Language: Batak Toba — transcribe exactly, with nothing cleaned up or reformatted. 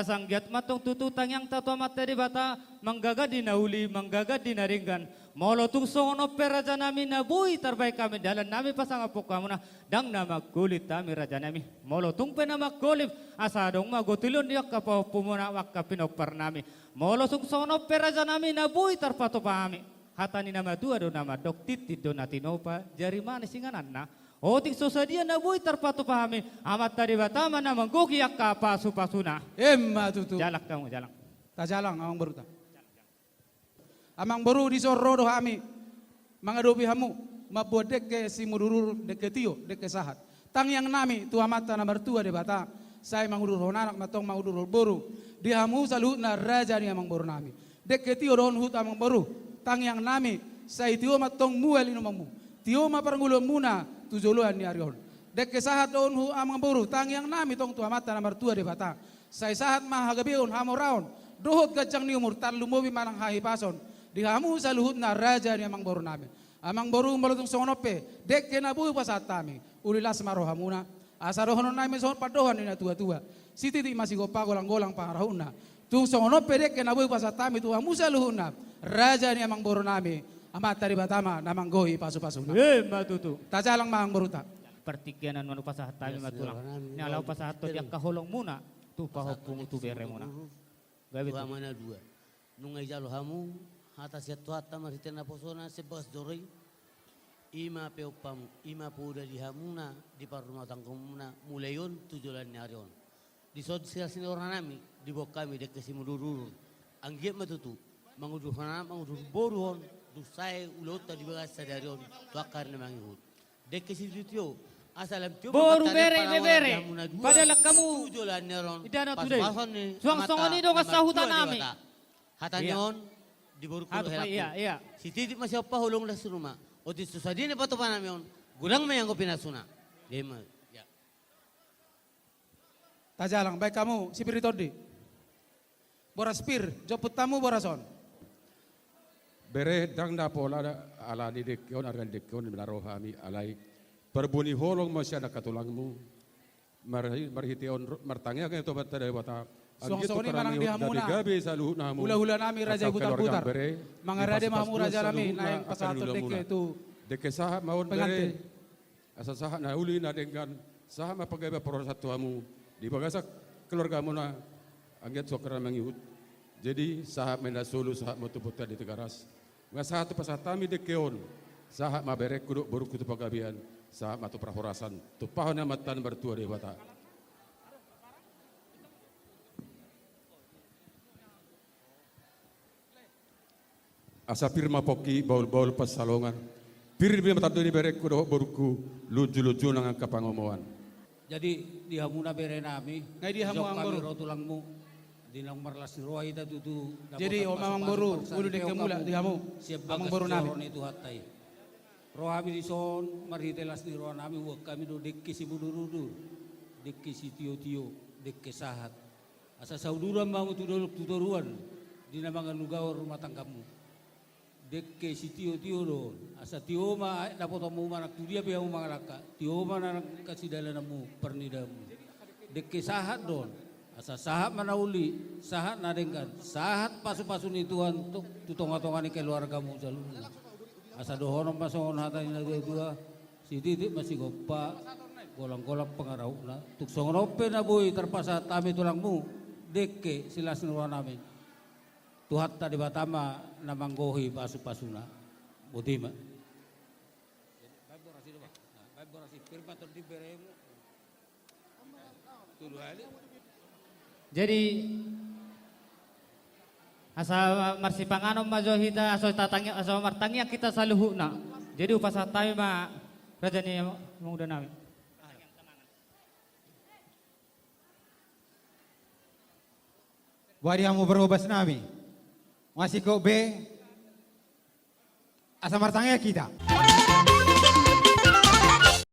Asa anggiat ma antong tutu tangiangta tu Amanta Debata, manggagat di na uli, manggagat di na denggan. Molo tung songon on pe rajanami na boi tarbahen hami, dalannami pasangaphon hamuna, ndang na manggolip hami rajanami. Molo tung pe na manggolip, asa adong ma gotilon di angka pahompumuna, angka pinomparnami. Molo tung songon on pe rajanami na boi tarpatupa hami, hata ni na matua do na mandok, tintin do na tinopa, jari manis ingananna. Otik so sadia na boi tarpatupa hami, Amanta Debata ma na manggohi angka pasupasuna. Emma tutu. Jalang hamu, jalang. Tajalang, amangborunta. Amangboru, dison ro do hami mangadopi hamu, mamboan dengke simudurudur, dengke tio, dengke sahat. Tangiangnami tu Amanta na martua Debata, sai mangudurhon anak ma antong mangudurhon boru di hamu saluhutna raja ni amangborunami. Dengke tio do on huhut, amangboru, tangiangnami, sai tio ma antong mual inumonmu, tio ma parngoluonmuna tu joloan ni ari on. Dengke sahat do on huhut, amangboru, tangiangnami tong tu Amanta na martua Debata, sai sahat ma hagabeon, hamoraon, dohot ganjang ni umur, tarlumobi manang hahipason di hamu saluhutna raja ni amangborunami. Amangboru, molo tung songon on pe dengke na boi hupasahat hami, uli las ma rohamuna. Asa dohononnami songon pandohan ni natuatua: Sititi ma sigompa, golanggolang pangarahutna. Tung songon on pe dengke na boi hupasahat hami tu hamu saluhutna raja ni amangborunami, Amanta Debata ma na manggohi pasupasuna. Emma tutu. Tajalang ma, amangborunta. Partingkian on ma hupasahat hami ma tulang. Ni ala hupasahat di angka holongmuna tu pahompu tu beremuna. Gabe tu. Nunga dijalo hamu hata sian Tuhanta marhite naposona sian bagas joro i. I ma peompamu, i ma poda di hamuna di parrumatanggaonmuna mulai on tu joloan ni ari on. Dison silas ni rohanami diboan hami dengke simudurudur. Anggiat ma tutu mangudurhon anak, mangudurhon boru on, dung sae ulaonta di bagasan sadari on tu angka ari na mangihut. Dengke sitiotio, asa lam tio boru, bere, ibebere, padalan hamu tu joloan ni ari on. Inda na tutu. Pasupasu ni Amanta na martua Debata. Hata ni on di borungku dohot helangku. Sititi ma sigompa, holong las ni ruma. Otik so sadia na patupanami on, godang ma ianggo pinasuna. Emma. Tajalang, baen hamu sipir ni tondi. Boras pir, jomput hamu boras on. Bere, ndang na pola ala ni dengke on, arga ni dengke on na ro hami, alai parbue ni holong ma sian angka tulangmu. Marhite on martangiang hami tu Amanta Debata. Songon i ma nang di hamuna, gabe saluhutna hamu, hulahulanami raja i Butarbutar. Mangarade ma hamu rajanami naeng pasahathon dengke tu pengantin. Dengke sahat ma on, bere. Asa sahat na uli na denggan, sahat ma panggabean parhorasan tu hamu di bagasan keluargamuna, anggiat tu angka ari na mangihut. Jadi sahat ma i na solu, sahat ma tu bontean di Tigaras. Nunga sahat hupasahat hami dengke on, sahat ma berengku dohot borungku tu panggabean, sahat ma tu parhorasan, tumpahon ni Amanta na martua Debata. Asa pir ma pongki, bahulbahul pansalongan. Pir ma tando ni berengku dohot borungku, lunjulunju nang angka pangomoan. Jadi di hamuna berenami, nunga di hamu, amangboru, ro tulangmu. Di naung marlas ni roha hita tutu. Jadi on ma, amangboru, ulu dengke mulak di hamu, amangborunami. Ro hami dison marhite las ni rohanami, huboan hami do dengke simudurudur, dengke sitiotio, dengke sahat. Asa sauduran ma hamu tu dolok tu toruan di na manganugaon rumah tanggamu. Dengke sitiotio do on, asa tio ma aek dapotonmu manang tu dia pe hamu mangalangka, tio ma nang angka sidalananmu, parnidaanmu. Dengke sahat do on, asa sahat ma na uli, sahat na denggan, sahat pasupasu ni Tuhan tu, tu tongatonga ni keluargamu saluhutna. Asa dohonon ma songon hata ni natuatua: Sititi ma sigompa, golanggolang pangarahutna. Tung songon on pe na boi tarpasahat hami tulangmu dengke silas ni rohanami, Tuhanta Debata ma na manggohi pasupasuna. Boti ma. Jadi asa marsipanganon ma jo hita, asa tatangi-, asa martangiang hita saluhutna. Jadi hupasahat hami ma raja ni amangudanami. Boha di hamu parhobasnami? Masingkop be. Asa martangiang hita.